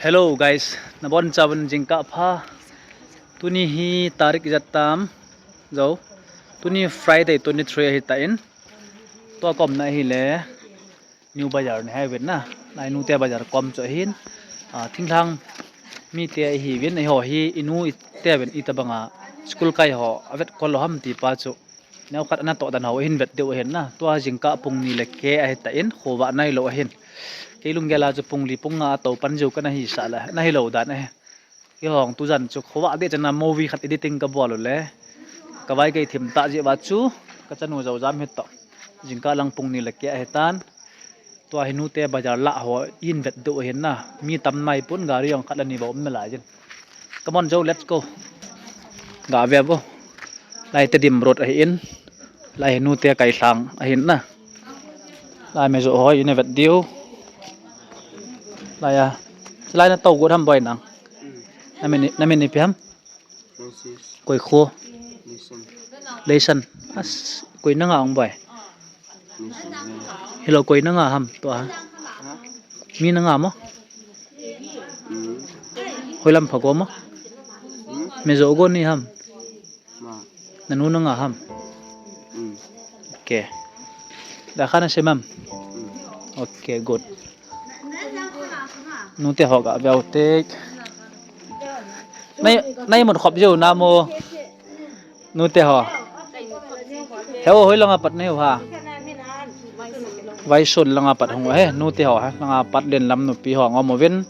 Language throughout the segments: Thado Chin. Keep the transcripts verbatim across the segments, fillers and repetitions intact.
Hello guys, nabon chauvin jingkah pha. Tuni hi tarik ijat tam? Jou. Tuni Friday twenty-three ahitan. Tua kaumna hi le New Bazar ni ahi uvin na. Lai Nute Bazar kom chu ahin. Ah, thinglhang mite ahi uvin, eiho hi inu ite uvin, itobanga school kai ho avet kol lou ham ti pa chu. Neokhat ana toh dan ho ahin vet diu ahin na. Tua jingkah pung ni le keh ahitan, khovah nailou ahin. Kei lunggel a chu pung li pung nga a tou pan jiu kana hisah le, nahi lou dan ahi. Kei hong tujan chu khovah deh chana movie khat editing kabol u le, kavai kei thim tah jeh uva chu, kachanu joujam hitoh. Jingkah lang pung ni le keh ahitan. Tua hi Nute Bazar lah ho in vet diu ahin na. Mi tam naipon, gari jong khat le ni bou um nalai jin. Come on, Joe, let's go. Ga ve vo. Lai Tedim Road ahin. Lai hi Nute Kailhang ahin na. Lai Mizo ho in vet diu. Lai a. Lai na tou got ham boi nang. Namin, namin ipi ham? Francis. Koi kho? Leisan. Leisan. As, koi nanga ong boi? Leisan. Hilou koi nanga ham tua ha? Ha? Mi nanga mo? Hmm. Hoilam pha go mo? Hmm? Mizo go ni ham? Ma. Nanu nanga ham? Hmm. Okay. Da khana se mam? Hmm. Okay, good. Nute ho ga veu te. Nai, nai mut khop jiu na mo. Nute ho. Heu, hoilanga pat neiu ha? Vaisun langa pat hung he, Nute ho ha. Langa pat len lam nupi ho ngom uvin.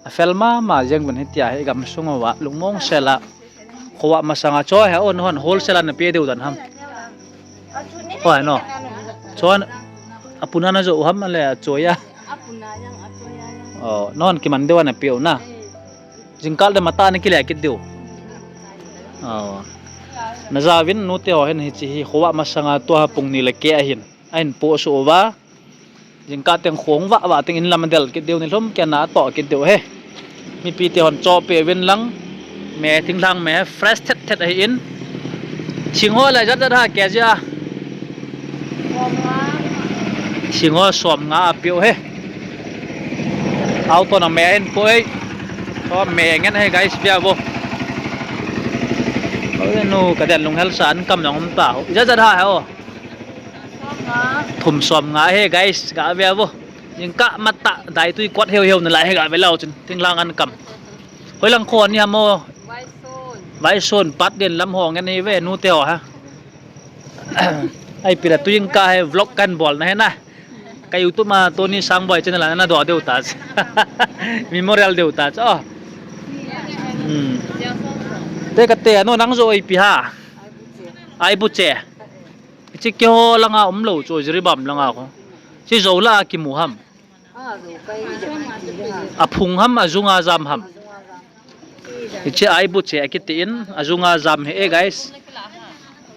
Afel mama jeng uvin hitia hi gamsung uva lungmong sela. Khovah masanga chu he o, nahon wholesale a nape diu dan ham? O, he no. Chu apuna najo u ham le achoiya? Oh, nahon kiman diu a nape u na. Jingkah le matah a nakile kit diu. Oh. Naja uvin Nute ho hin hiche hi khovah masanga tua pung ni le keh ahin. Ahin poh soh uva. Jingkah teng khong vah vah teng inlam adel kit diu, nilhum kena atoh kit diu he. Mipi te hon choh peh uvin lang. Me thinglhang me fresh thet thet ahin. Sing ho le jat jat ha kg a? Sing ho som nga apiu he. Auto na me ahin poh e. To me ngen he guys, via vo. Oi nu, kaden lunghel sa an kam jong um ta. Jat jat ha he o. Thum som nga he guys, ga ve vo. Jingkah matah, daitui kot heu heu nalai he ga ve leu chun. Thinglhang an kam. Hoilang kho ni ham o? Vaisun. Vaisun, pat len lam ho ngen hi ve, Nute ho ha. Ai pira tu jingkah he vlog kan bol na he na. Ka YouTube ma Tony Sangboi channel a nadoh diu ta. Memorial diu ta. Oh. Hmm. Te kate, ano nang jo ipi ha? Ai bu che. Hiche keiho langa umlou chu, Jiribam langa kho. Hiche jou lah a kimu ham? Aphung ham, ajunga jam ham? Hiche ai bu che akiti in, ajunga jam hi e guys.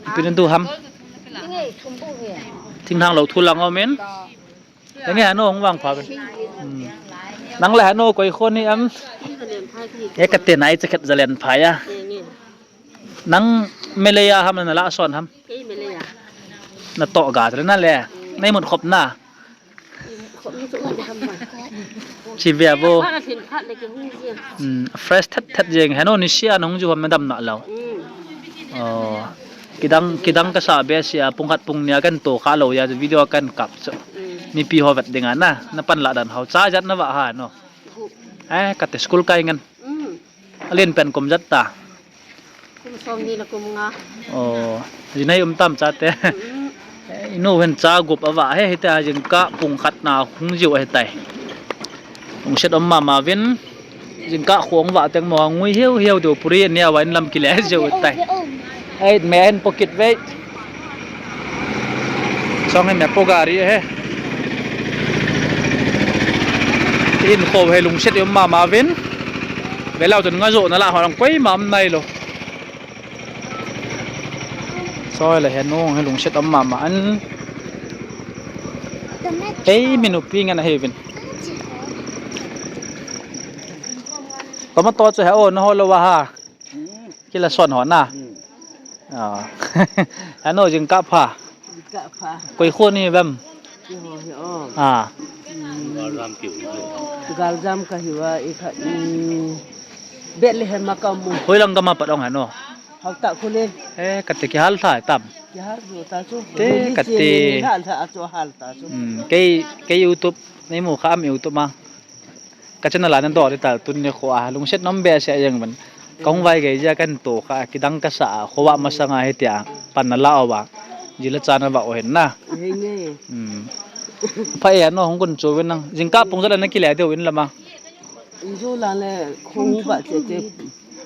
Ipi nin tu ham? Thinglhang lou thu lang um in. Enge hanu hung vang pha ben. Hmm. Nang le hanu koi kho ni am? E kate nai chakhet jalen pha ya. Nang Malay a ham na la son ham? Kei Malay a. Natoh ga tre na le. Nai mut khop na. Khop ni chu man ham ma. Chi via vo. Kha na thin khat le ke hung jia. Hmm, fresh thet thet jeng. Hanu ni sia nung ju ham dam na lo. Hmm. Oh. Kidang, kidang kasa be sia pung khat pung nia kan to kha lou ya video kan kap chu. Hmm. Mipi ho vet ding a na. Na pan la dan hao. Cha jat na va ha no. Hu. Eh, kate school kai ngan. Hmm. Alen pen kum jat ta? Kum som ni le kum nga. Oh, jinei um tam chate. Mm. Eh, inu hin cha gup ava he, hita jingkah pung khat na hung jiu ahitai. Lungset um mama vin, jingkah khong va teng mo ngui hiu hiu diu puri nia va in lam kile jiu tai. Ai, me hin pocket ve. Song hin me po gari he. Tin kho he lungset um mama vin. Ve leu chun nga jo na la ho lang koima um nai lou. Soi le he nung he lungset um mama an. Ei, mi nupi ngen ahi vin. Tomato chu he o na ho lou va ha. Kila son ho na. Hmm. Ah. Ano jingkah pha. Jingkah pha. Koi kho ni vem? Keiho hi o. Ah. Hmm. Galjam kahiuva, ikhat, um, Bethlehem a kamu. Hoilang gam a pat ong hano? Hauta Khullen. Eh, kati kihal tha tam. Kihal jo ta chu. Te kati. Hal tha chu, hal ta chu. Hmm, kei, kei YouTube, nei mu kha am YouTube ma. Ka channel a nan doh ding tal tuni nikho a, lungset nom behseh jeng uvin. Kahung vai gei jeh a kahin to kha, kidang kasa a, khovah masang a hitia pan nala uva. Ji le cha navah u ahin na. Henge. Hmm. Pha e, ano hung gon chu uvin nang. Jingkah pung ijat a nakile diu in lama? Ijat lang le khong ba che che.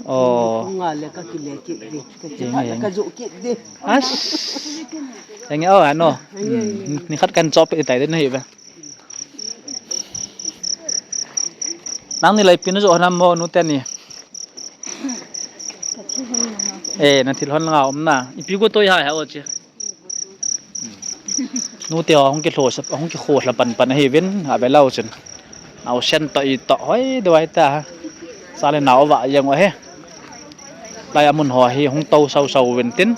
Oh. Khong nga le kakile kit ding. Ka che. Henge, henge. Kajoh kit ding. As. Henge o, ano. Henge, henge. Hmm. Nikhat kahin chop e tai ding nahi ve. Nangni la ipi najoh ham mo, nu teni? Ka thil hon nga. Eh, nathil hon nga um na. Ipi go toi ha ha o chi. Nu te hung kilho sa, hung kikho la pan pan ahi vin, a ve lau chun. Naosen to i to hoi deuh ai ta. Sa le nao va jeng u ahi. Lai a mun ho hi hung to sau sau vin tin.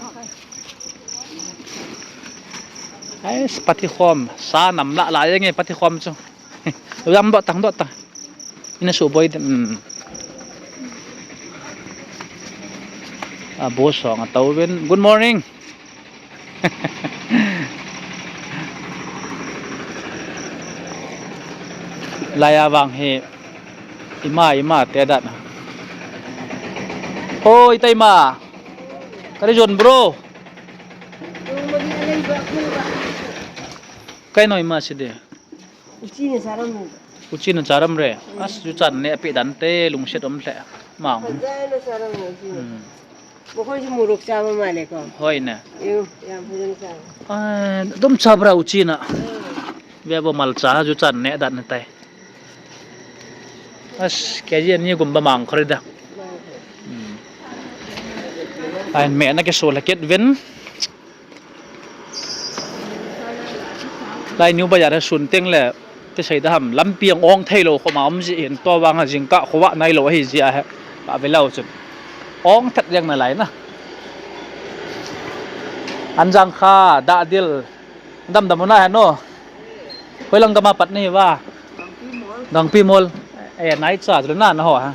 Ai, pati khom, sa nam la la jeng e pati khom chu. Jam doh tang, doh tang. Ina su boi, um. A, bo song a tau vin. Good morning. Lai a vang hi. Ima, ima, te dan. Oi, tai ma. Kari jon, bro. Kai noi ma si de. Uchi na charam re. Uchi na charam re. As juchan ne ape dan te lungset um lheh. Mang. Jai na charam re uchi. Hmm. Bo khoi ji muruk cha ma ma le ko. Hoi ne. Yo, yam phajan cha. Ah, dum cha bra uchi na. Hmm. Ve bo malcha juchan ne dan tai. As, K G ani gum ba mang khori da. Mang khori. Hmm. Ai me na ke so la ket vin. Lai New Bazaar a sun teng le, ti sei da ham, lampi ang ong thei lou khoma um ji hin, tua vang a jingkah khovah nai lou ahi ji a he, ka ve lou chun. Ong that jeng na lai na. Anjang kha, da dil, dam dam u na he no. Hoilang gam a pat nahi va. Gangpi mol. Eh, nai cha chu na, na ho ha.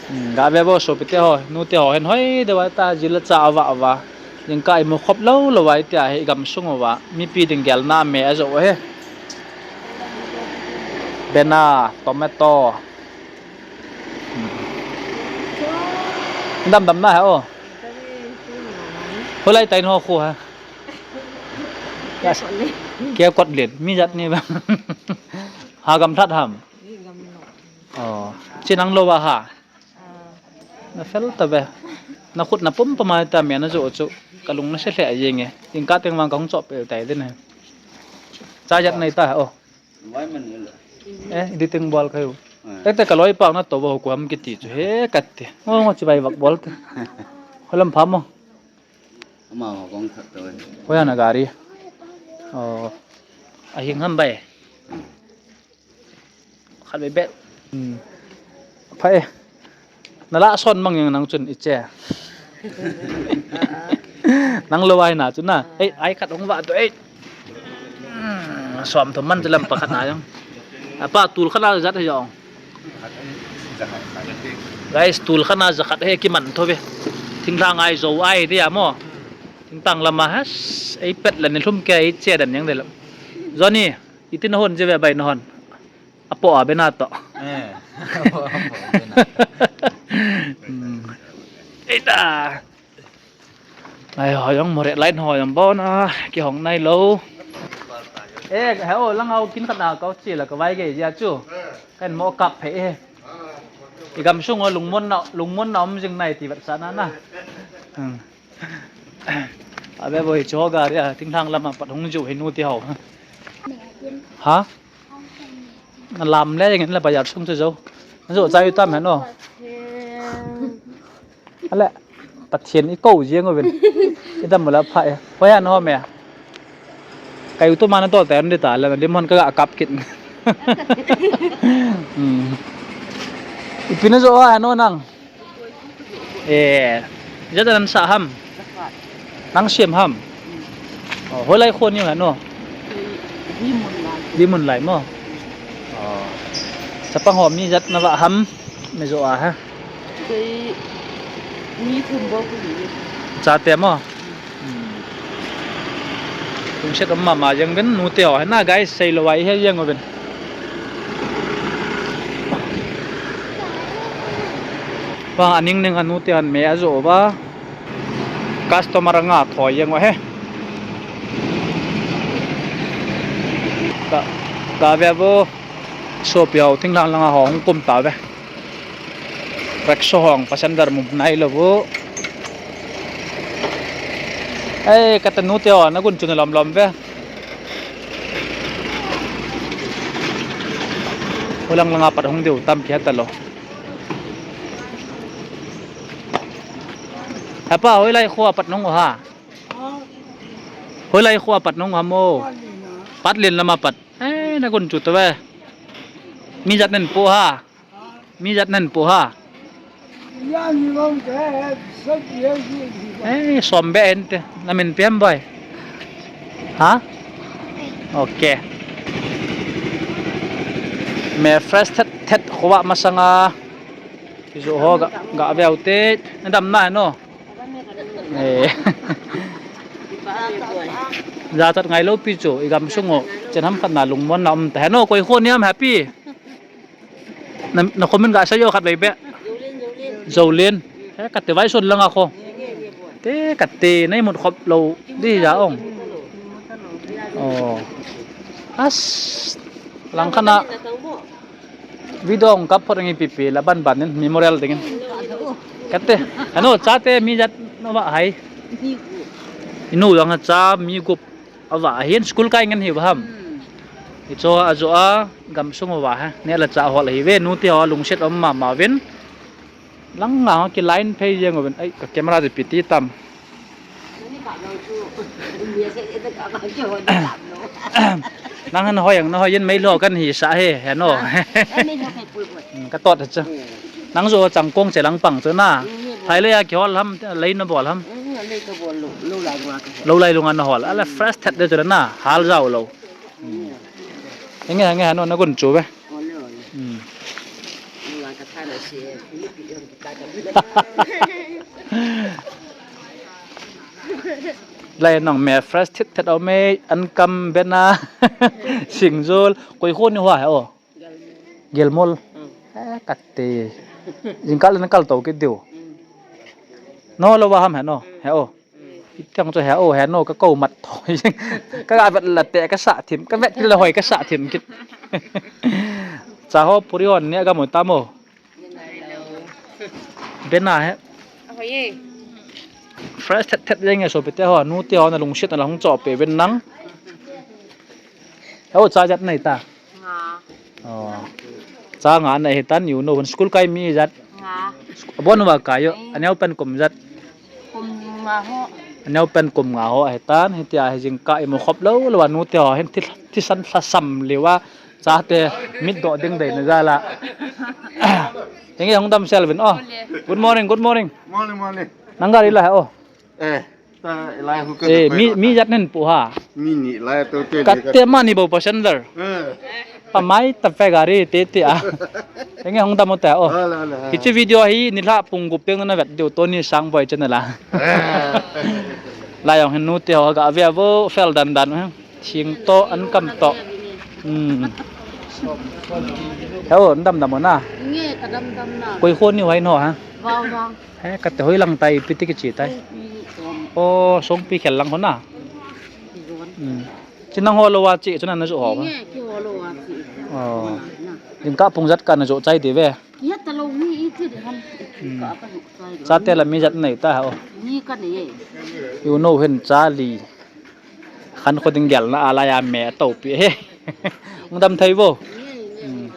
Hmm, ga ve bo sopi te ho, nu te ho hin hoi deuh ai ta, ji le cha ava ava. Jingkah imu khop lou lou ai tia hi gam sung uva. Mipi ding gel na me a jo he. Bena, tomato. Hmm. Dam dam na ha o. Hoilai tain ho khu ha. Kia kot len. Mi jat ni ba. Ha gam that ham. Oh, chin ang lou va ha. Na fel ta ve. Na khut na pum pum a ta me na jo chu. Ka lung na se lheh jeng e. Jingkah teng vang ka hung chop pe tai de ne. Cha jat nei ta o. Eh, editing bol ka u. Eh, te ka loi pak na to bo ko ham kiti chu he ka ti. Ngo ngo chi bai vak bol te. Hoilam pha mo. Ama ho kong that to. Hoiya na gari. Oh. Ahing ham bai. Khat be be. Hmm. Pha e. Na la son mang yang nang chun i che. Nang lou ai na chu na. Ei, ai khat ong va to ei. Hmm, som thum man chu lam pakhat na jong. Apa tul khat na jat he jong. Guys, tul khat na ja khat he kiman tho ve. Thinglhang ai jo ai dia mo. Thingtang lama has. Ei pet la ni lhum ke ei che dan yang de lam. Johnny, itin hon je ve bai na hon. Apo a bena to. Eh. Apo, apo, bena to. Hmm. Eita. Ai, ho jong more line ho jong bon a, kihong nai lou. Eh, he o, lang au kin khat na kau chi la ka vai ge ja chu. Kan mo kap phe e. I gam sung o lungmon na, lungmon na um jing nai ti vat sa na na. Hmm. Abe boi cho gari a, thinglhang lama pat hung ju hi nu ti ho. Ha? Na lam le ngin la bazar sung chu jo. Na jo chai tam he no. Ale, Pathen i ko jeng uvin. I dam la pha e. Hoi an ho me. Kai u tu mana to te an de ta la lim hon ka ga kap kit. Hmm. Ipi na jo a no nang. Eh, jat nan sa ham. Nang siam ham. Oh, hoilai khon ni ha no. Vimun lai mo. Chapang ho mi ijat na vah ham, mi jo a ha. Kei mi thum bou kahi. Chate mo. Hmm. Lungset um mama jeng uvin nute ho hi na guys, seilou a ihet jeng uvin. Vang aning ning a nute hon me ajo uva. Customer anga thoi jeng uva he. Ka, ka ve vo. Sopi ho thinglhang langa ho hung kum tauve. Rickshaw ho passenger mu nailou vo. Ei, kate nute ho, na gun chu na lom lom ve. Hulang langa pat hung diu tam kihe talou. Hepa, hoilai kho a pat nahung u ham? Hoilai kho a pat nahung u ham o? Patlen lama pat. Eh, na gun chu tauve. Mi ijat nahin po ham? Mi ijat nahin po ham? Eh, som be ente. Na min ipi ham boi? Ha? Ok. Me fresh thet thet khovah masanga. Kijo ho ga, ga ve ute. Na dam na he no? Eh. Jachat ngailou pi chu, i gamsung u. Chen ham khat na lungmon na um ta he no, koi kho ni ham happy. Na, na comment ga seiyo khat vei be. Jolen. Eh, kate Vaison langa kho. Te kate, na imut khop lou. Di ja ong. Oh. As. Lang khat na. Video hung kap phot nge pipi la ban ban in memorial dingin. Kate, ano chate mi ijat na vah ham? Inu jong ha cha mi gup avah ahin school kai ngen hiu ham. Icho ajo a gamsung uva ha. Neh le chah hol ahiuve nute ho lungset um mama uvin. Langa ho kiline phei jeng uvin. Ai, ka camera chu ipi ti tam. Nang han hoi ang, na hoi in meilhou kan hisah he, he no. Hmm, ka tot chu. Nang jo changkong che lang pang chu na. Thai le a kihol ham, lei na bol ham. Lou lai lunga na hol. Ala fresh thet de chu na, hal jao lou. Hmm. Henge, henge, he no, na gun chu ve. Hmm. Lai nong me fresh thet thet aume, ankam bena, singjol, koi kho ni hua he o. Gelmol. Eh, kate. Jingkah le na kal to kit diu. No lou va ham he no, he o. Itang chu he o, he no, ka kou mat thoi. Ka ga vet la te, ka sah thim, ka vet la hoi, ka sah thim kit. Cha ho puri hon ne ga mo ta mo. Bena he. Fresh thet thet jeng e sopite ho, nute ho na lungset na la hung choh pe uvin nang. He o, cha ijat nei ta. Nga. Oh. Cha nga na hitan, you know, hun school kai mi ijat. Nga. Abon uva kai u, aneo pen kum ijat. Kum nga ho. Aneo pen kum nga ho ahitan, hitia hi jingkah imu khop lou lou a nute ho hin thi, thisan lhasam lou a, chate mit doh ding deina jal a. Henge hung damsel uvin o. Good morning, good morning. Morning, morning. Nang gari la he o. Eh, ta ilai hu ka. Eh, mi, mi ijat nahin po ham? Mi ni lai to te. Kate mani bou passenger. Eh. Pa mai ta pe gari te te a. Henge hung dam u te o. Ala, ala, ala. Hiche video hi nilhah pung gup teng na vet diu Tony Sangboi channel a. Eh. Lai jong hin nute ho ga ve vo fel dan dan u hen. Thing to, ankam to. Hmm. He o, dam dam u na. Nge, ka dam dam na. Koi kho ni u ham no ha? Vang, vang. He, kate hoilang tai, ipi ti kiche tai. Songpi, um. O, Songpi khel lang ho na. Ijon. Hmm. Chi nang ho lou a che, chu na na jo ho ba. Nge, keiho lou a che. O. Na, na. Jingkah pung ijat kah na jo chai diu ve. Kihet talou mi iti de ham. Hmm. Ka ka nu chai de. Chate la mi ijat nei ta ha o. Mi ka nei e. You know hin cha li. Khankho ding gelna a lai a me a topi he. Hung dam thei vo. Hmm.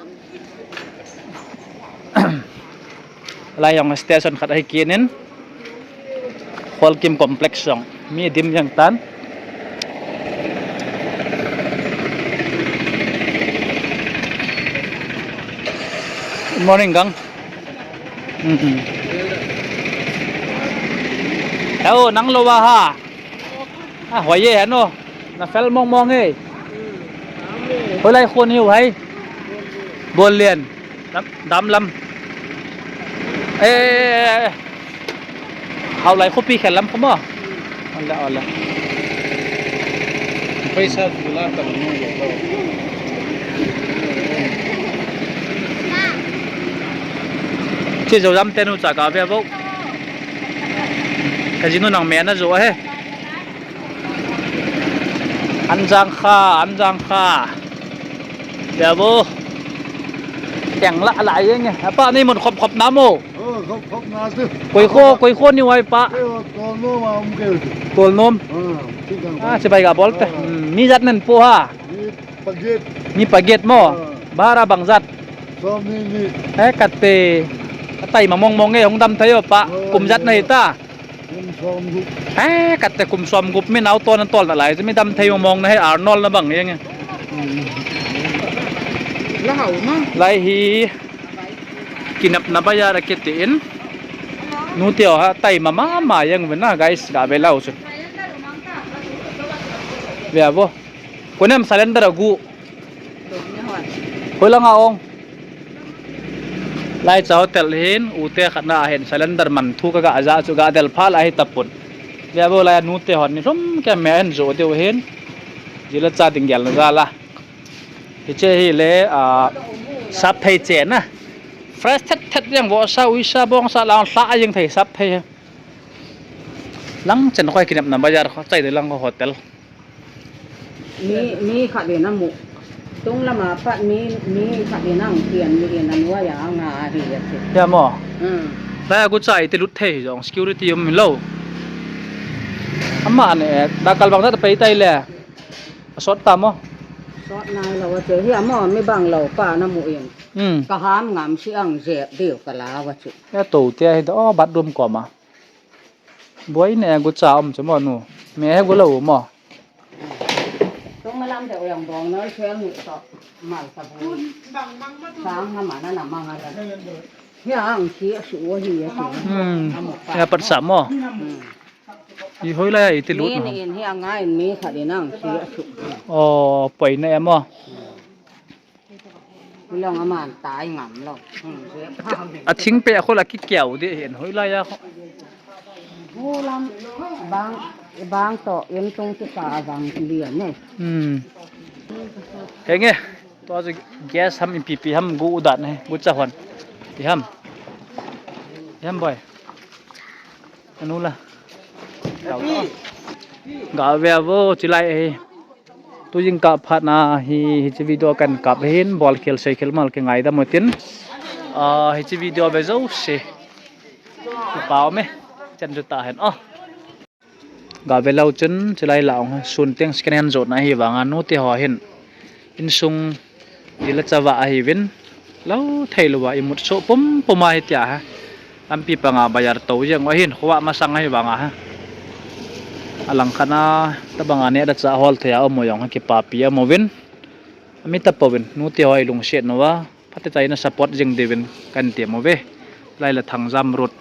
Lai jong station khat ahi kit in. Kholkim complex jong mi dim jeng tan. Good morning, Gang. Hmm, hmm. He o, nang lou va ha. A, hoi e, he no. Na fel mong mong e. Hoilai khon hiu hai. Bol lian. Dam, dam lam. Eh, hao lai khopi khel lam khomo. Ole, ole. Paisa tu la ta mo. Che jo dam tenu cha ka ve vo. Ka jinu nang me na jo he. An jang kha, an jang kha. Ve vo. Teng la la yeng e. Apa ni mun khop khop na mo. Oh, khop khop na tu. Koi kho, koi kho ni wai pa. Tol nom a um ke. Tol nom. Ah, chibai ga bol te. Hmm, mi jat nen po ha. Ni paget. Ni paget mo. Bara bang jat. Som ni ni. Eh, kate. Atai ma mong mong e, hung dam thayo pa. Kum jat na hita. Kum som gup. Eh, kate kum som gup mi nau ton tol na lai. Mi dam thei mong mong na he Arnold na bang yeng e. La hau ma. Lai hi. Kinapna bazar a kiti in. Nu teo ha tai mama ma yang vena guys, ga ve lau chu. Ve avo. Konem cylinder agu. Hoi langa ong. Lai cha hotel hin, ute khatna hin cylinder man thu ka ga ja chu ga del pha la hi tapun. Ve avo lai nu te hon ni rum ke me hin jo deu hin. Jila cha ding gel na ja la. Hiche hi le, ah, sap thei che na. Fresh thet thet jeng vo sa ui sa bong sa lang hla jeng thei sap thei. Lang chen khoi kinepna bazar kho chai de lang kho hotel. Mi, mi khat in amu. Tung lama pat mi, mi khat in ang pian mi in anuai a nga a hi a che. Ya mo. Hmm. Lai a gu chai te lut thei jong security um lo. Ama ne da kal bang da pei tai le. Asot ta mo? Sot nai lo a che. Hi amo mi bang lo pa na mu in. Hmm. Ka ham ngam si ang jep diu ka la va chu. Ya to te hi da, oh, bathroom ko ma. Boi ne gu cha um che mo nu. Me he gu lo mo. Tung malam de yang bong noi sel ni to. Mal ka bu. Sang ha ma na na mang a la. Hi ang si a su hi a su. Hmm. Amo pa. Ya pat sa mo. Hmm. I hoi lai a i ti lut. Ni no. Ni in hi a ngai mi khat in ang si a su. Oh, poi na emo. Long a man tai ngam lo. Hmm, si a. A thing pe a khol a ki kiau de hin hoi lai a kho. Hu lam bang, bang to in tung ti ka bang lian ne. Hmm. Henge. Tua chu gas ham ipi pi ham gu u dan he, gu cha hon. Ti ham. Ti ham boi. Anu la. Ga ve avo chilai hi. Tu jing ka phat na hi, hiche video kan kap hin bol khel sei khel mal ke ngai da mo tin. Ah, hiche video ve jo se. Pau me. Chan ju ta hen. Oh. Ga ve lou chun, chilai la ong, sun teng second hand jot na hi vanga nu te ho hin. Insung, dila chava ahi vin. Lou thei lou va, imut so pum pum ahi tia ha. Lampi panga bazar to jeng ahin, khuva masang ahi vanga ha. Alang khana, tabanga ne da cha hol thei a omo jong ha kipapi amo vin. Ami tapo vin, nu te ho ilungset no va. Phatecha in a support jing diuvin kan ti mo ve. Lai la Thangjam road